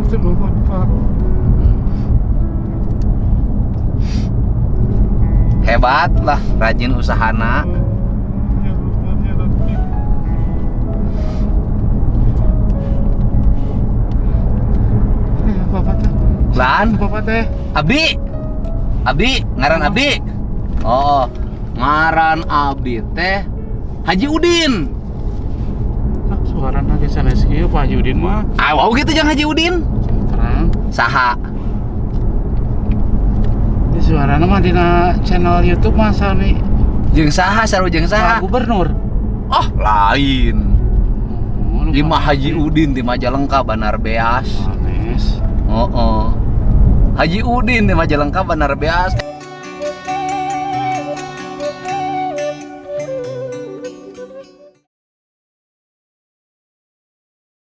Hatur nuhun, Pak. Hebat lah, rajin usahana. Ya Allah, ya Rabbi. Eh, Bapak teh. Lan, Bapak teh. Abdi. Abdi, ngaran Abdi. Oh, ngaran Abdi teh Haji Udin. Ah, suarana ge sanes kieu Pak Haji Udin mah. Ah, wow gitu jeung Haji Udin. Terang. Saha? Di suarana mah dina channel YouTube mah sami Jeung saha sarua jeung Pak saha? Gubernur. Oh, lain. Oh, nu Lima Pak Haji Udin di Majalengka Banar Beas. Sanes. Oh, oh. Haji Udin di Majalengka Banar Beas.